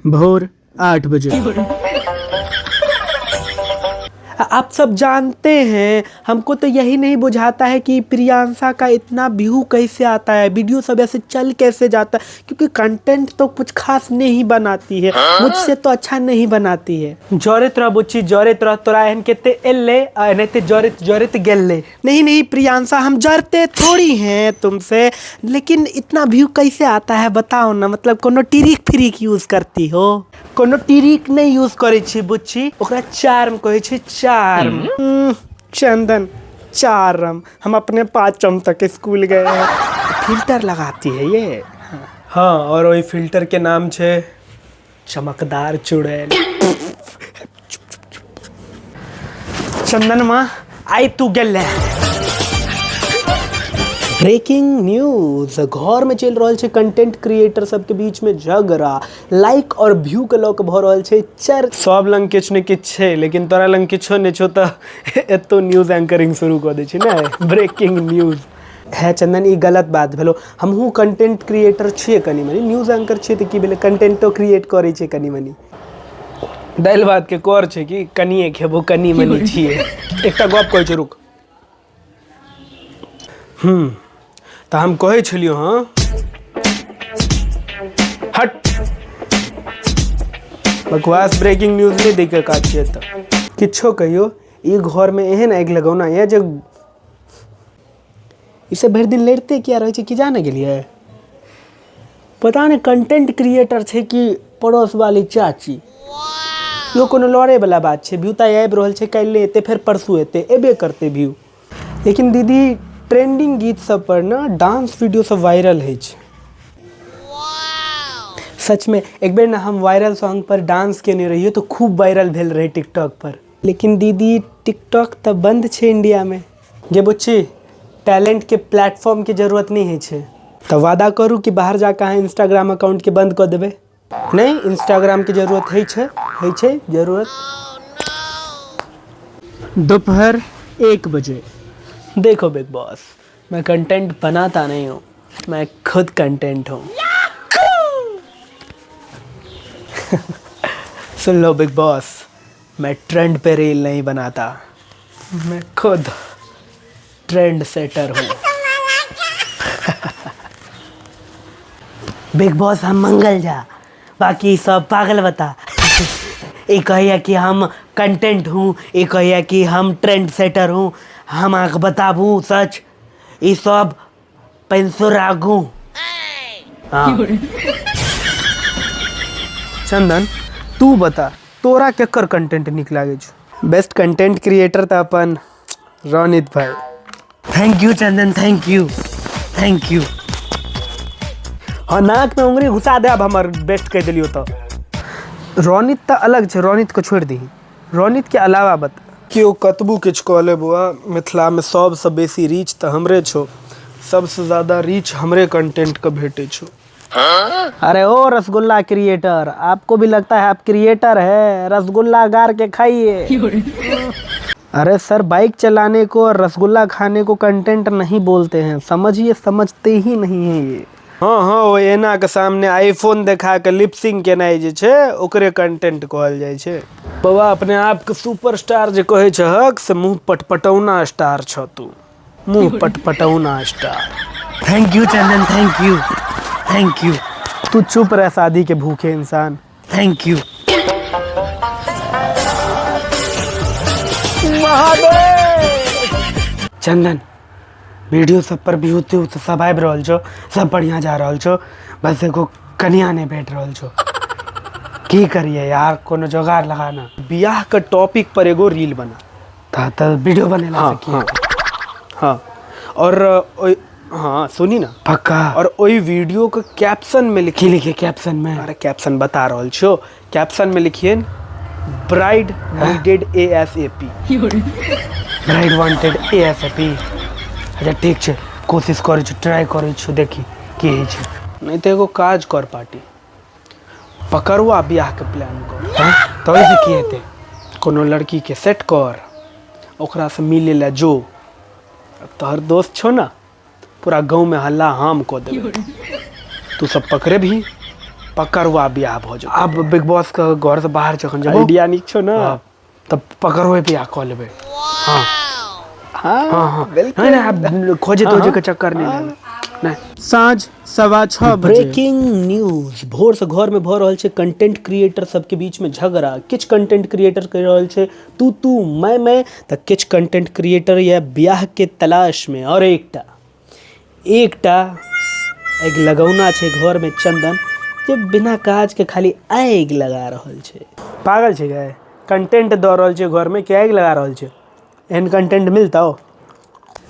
भोर 8 बजे। आप सब जानते हैं, हमको तो यही नहीं बुझाता है कि प्रियांशा का इतना व्यू कैसे आता है, वीडियो सब ऐसे चल कैसे जाता है, क्योंकि कंटेंट तो कुछ खास नहीं बनाती है, मुझसे तो अच्छा नहीं बनाती है। जरैत रह बुच्ची, जरैत रह, तोरा एहन केते एलै आ एनाहिते जरैत जरैत गेलै। नहीं नहीं प्रियांशा, हम जरते थोड़ी हैं तुमसे, लेकिन इतना व्यू कैसे आता है बताओ ना। मतलब कोनो ट्रिक फ्रिक यूज करती हो? कोनो ट्रिक नहीं यूज करै छी बुच्ची, ओकरा चार्म कहै छै, चार्म। चंदन चार्म, हम अपने 5 तक स्कूल गए हैं। फिल्टर लगाती है ये। हाँ, और वही फिल्टर के नाम छे चमकदार चुड़ैल। चंदन माँ आई तू गेल। ब्रेकिंग न्यूज, घर में चलि रहल छै कंटेंट क्रिएटर सबके बीच में झगड़ा, लाइक और व्यू के लऽ कऽ भऽ रहल छै चर्च। सब लग किछु ने किछु छै, लेकिन तोरा लग किछो नहि छौ तऽ एतौ न्यूज एंकरिंग शुरू कऽ दै छै ने। ब्रेकिंग न्यूज है चंदन, ई गलत बात भेलो। हमहूँ कंटेंट क्रिएटर छियै, कनि मनि न्यूज एंकर छियै तऽ की भेलै, कंटेंटो क्रिएट करै छियै कनि मनि। दालि भात के कर छै कि कनिए खेबो, कनि मनि छियै। एकटा गप कहै छै, रुक। तऽ हम कहै छलियौ, हँ हट, बकवास ब्रेकिंग न्यूज नहि दै के काज छै एतऽ। किछो कहियौ, ई घरमे एहन आगि लगौना यऽ जे ई सब भरि दिन लड़िते किया रहै छै कि जाने गेलियै। पता नहि कंटेंट क्रिएटर छै कि पड़ोस वाली चाची। इहो कोनो लड़े वाला बात छै? व्यू तऽ आबि रहल छै, काल्हि एतै, फेर परसू एतै, एबे करतै व्यू। लेकिन दीदी, ट्रेंडिंग गीत सब पर ने डांस वीडियो सब वायरल होइ छै सचमे। एक बेर ने हम वायरल सॉन्ग पर डांस केने रहियै तऽ खूब वायरल भेल रहै टिकटॉक पर। लेकिन दीदी, टिकटॉक तऽ बंद छै इंडियामे। गे बुच्ची, टैलेंट के प्लेटफॉर्म के जरूरत नहि होइ छै। तऽ वादा करू कि बाहर जाके अहाँ इंस्टाग्राम अकाउंट के बंद कऽ देबै। नहि, इंस्टाग्राम के जरूरत होइ छै, होइ छै जरूरत। दोपहर 1 बजे। देखो बिग बॉस, मैं कंटेंट बनाता नहीं हूँ, मैं खुद कंटेंट हूँ। सुन लो बिग बॉस, मैं ट्रेंड पे रील नहीं बनाता, मैं खुद ट्रेंड सेटर हूँ। बिग बॉस, हम मंगल जा, बाकी सब पागल बता। ई कहिया कि हम कंटेंट हूँ, ई कहिया कि हम ट्रेंड सेटर हूँ। हम अहाँके बताबू सच, ई सब पेंसुर आगू। हाँ चंदन, तू बता, तोरा केकर कंटेंट नीक लागै छौ? बेस्ट कंटेंट क्रिएटर तऽ अपन रोनित भाई। Thank you Chandan, thank you, thank you. हाँ, नाक में उंगली घुसा दे। अब हमर बेस्ट कहि देलियौ तऽ। रोनित तऽ अलग छै, रोनित को छोड़ि दही, रोनित के अलावा बता। केओ कतबो किछु कऽ ले बौआ, मिथिलामे सबसँ बेसी रीच तऽ हमरे छौ, सबसँ ज्यादा रीच हमरे कंटेंटके भेटै छौ। अरे ओ रसगुल्ला क्रिएटर, आपको भी लगता है आप क्रिएटर है? रसगुल्ला गार के खाइए। अरे सर, बाइक चलाने को और रसगुल्ला खाने को कंटेंट नहीं बोलते हैं, समझिए। समझते ही नहीं है ये। हाँ हाँ, ओ एना के सामने आईफोन देखा के लिपसिंग केनाइ जे छै, ओकरे कंटेंट कहल जाइ छै। बौआ, अपने आपके सुपरस्टार जे कहै छहक से मुँह पटपटौना स्टार छ तू, मुँह पटपटौना star. Thank you Chandan, thank you, thank you. तू चुप रह, शादी के भूखे इंसान। Thank you. Chandan, video सब पर व्यू त्यू तऽ सब आबि रहल छौ, सब बढ़िया जा रहल छौ, बस एगो कनिया नहि भेट रहल छौ। की करिए यार, कोनो जोगाड़ लगाना। बियाह के टॉपिक पर एगो रील बना। तऽ वीडियो बनेला हाँ से की? हाँ हाँ, और ओइ, हाँ सुनी ना। पक्का। और ओहि वीडियो के कैप्शन में लिखी की लिखे कैप्शन में? अरे कैप्शन बता रहल छियो। कैप्शन में लिखिए, bride needed ASAP। Bride wanted ASAP। अच्छा ठीक छै, कोशिश करै छी, ट्राई करै छी, देखी की होइ छै। नहीं तऽ एगो काज कर पार्टी, पकड़ुआ बियाह के प्लान कर। हँ, तऽ ओहिसँ की हेतै? कोनो लड़की के सेट कर, ओकरा से मिले ला जो। तोहर दोस्त छौ ना, पूरा गाँव में हल्ला हम कऽ देबै, तू सब पकड़े भी। पकड़ुआ बियाह भऽ जेतौ। आब बिग बॉस के घर से बाहर जखन जेबो, आइडिया नीक छौ ने? हाँ, तब पकड़ुए बियाह कऽ लेबै। हाँ। हाँ। हाँ हाँ। बिल्कुल। नहीं नहीं, आब खोजे तोजे के चक्कर नहीं लेबै। नहीं। साँझ 6:15 बजे। ब्रेकिंग न्यूज, भोर से घर में भऽ रहल छै कंटेंट क्रिएटर सबके बीच में झगड़ा। किछु कंटेंट क्रिएटर कहि रहल छै तू तू मैं मैं, तऽ किछु कंटेंट क्रिएटर यऽ बियाह के तलाश में, और एकटा एकटा आगि लगौना छै घर में चंदन, जे बिना काज के खाली आगि लगा रहल छै। पागल छै गए, कंटेंट दऽ रहल छै घर में कि आगि लगा रहल छै? एहन कंटेंट मिलतौ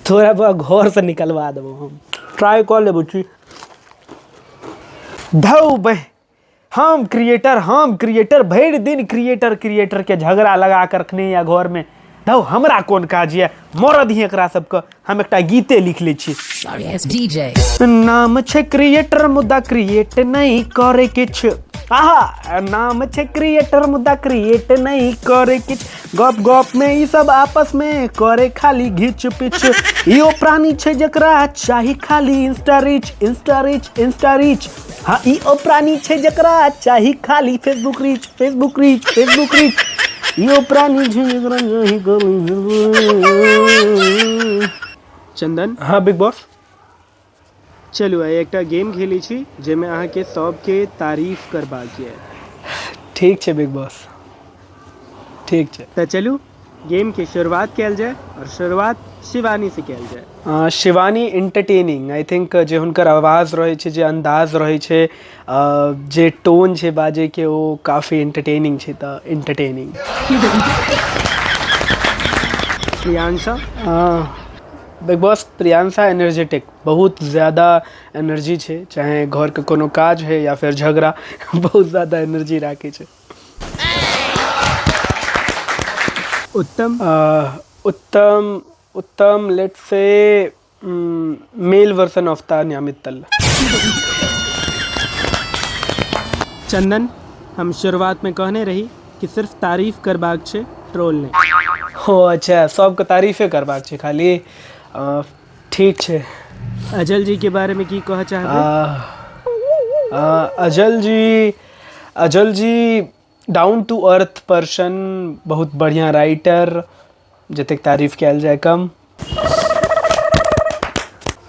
थोड़ा बहुत घर से निकलवा देबो हम। ट्राई कऽ लेबो छी। धौ बह, हम क्रिएटर, हम क्रिएटर, भरि दिन क्रिएटर क्रिएटर के झगड़ा लगा कर रखने या घर में। धौ, हमरा कोन काज यऽ, मरद ही एकरा सबके। हम एकटा गीते लिख लै छी। DJ. नाम छै क्रिएटर मुदा क्रिएट नहीं करे किछु। आहा, नाम छै क्रिएटर मुदा क्रिएट नहीं करे किछु, गप गप में ई सब आपस में करे खाली घिच पिच। ई ओ प्राणी छै जकरा चाही खाली insta reach, insta reach, insta reach. हाँ, ई ओ प्राणी छै जकरा चाही खाली Facebook reach, Facebook reach, Facebook reach. ई ओ प्राणी छै जकरा चाही खाली। चंदन। हाँ बिग बॉस। चलू आइ एकटा गेम खेलै छी जाहिमे अहाँके सबके तारीफ करबाक यऽ। ठीक छै बिग बॉस, ठीक छै। तऽ चलू गेम के शुरुआत कयल जाय और शुरुआत शिवानी से कयल जाय। शिवानी एंटरटेनिंग, I think जे हुनकर आवाज़ रहै छै, जे अंदाज रहै छै, जे टोन छै बाजैके, ओ काफ़ी एंटरटेनिंग छै, तऽ entertaining. Priyansha. Bigg Boss, Priyansha energetic, बहुत ज़्यादा एनर्जी छै, चाहे घरके कोनो काज है या फिर झगड़ा, बहुत ज़्यादा एनर्जी राखै छै। उत्तम। उत्तम, उत्तम let's say male version of Tanya Mittal. Chandan, हम शुरुआत में कहने रही कि सिर्फ तारीफ करबाक छै, ट्रोल नहि। हो अच्छा, सबके तारीफे करबाक छै खाली। ठीक छै। अजल जी के बारे में की कह चाहबै? Ajal ji, Ajal ji down to earth person, बहुत बढ़िया राइटर, जतेक तारीफ कयल जाय कम।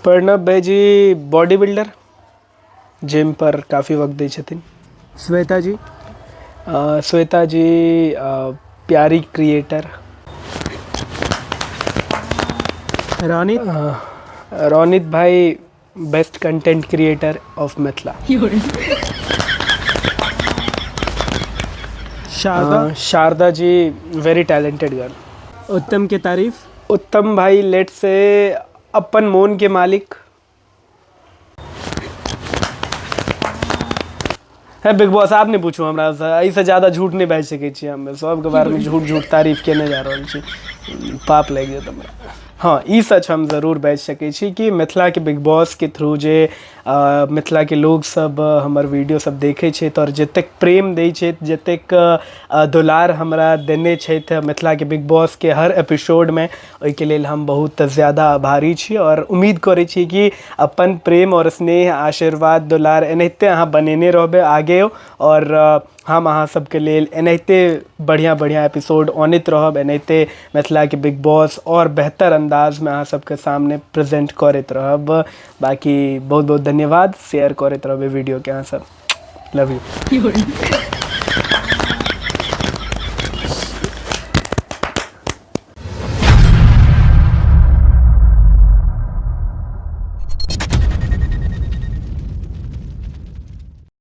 प्रणब भाईजी बॉडी बिल्डर, जिम पर काफ़ी वक्त दै छथिन। श्वेता जी। श्वेता जी प्यारी क्रिएटर। रोनित। रोनित भाई best content creator of Mithila. Sharda. Sharda ji very talented girl. Uttam के तारीफ। उत्तम भाई लेट से अपन मोन के मालिक है। बिग बॉस, आप नहीं पूछू हमरा से, एहिसँ ज्यादा झूठ नहीं बाजि सकै छी हम। सबके बारेमे झूठ झूठ तारीफ केने जा रहल छी, पाप लागि जायत हमरा। हाँ, ई सच हम जरूर बाजि सकै छी कि मिथिलाके बिग बॉसके थ्रू जे मिथिलाके लोक सब हमर वीडियो सब देखै छथि आओर जतेक प्रेम दै छथि, जतेक दुलार हमरा देने छथि मिथिलाके बिग बॉसके हर एपिसोडमे, ओहिके लेल हम बहुत ज्यादा आभारी छी आओर उम्मीद करै छी कि अपन प्रेम आओर स्नेह आशीर्वाद दुलार एनाहिते अहाँ बनेने रहबै आगे, आओर हम अहाँ सबके लेल एनाहिते बढ़िआँ बढ़िआँ एपिसोड अनैत रहब, एनाहिते मिथिलाके बिग बॉस आओर बेहतर अन्दाजमे अहाँ सबके सामने प्रेजेंट करैत रहब। बाकी बहुत बहुत धन्यवाद, शेयर करैत रहबै वीडियोके अहाँ सब। Love you.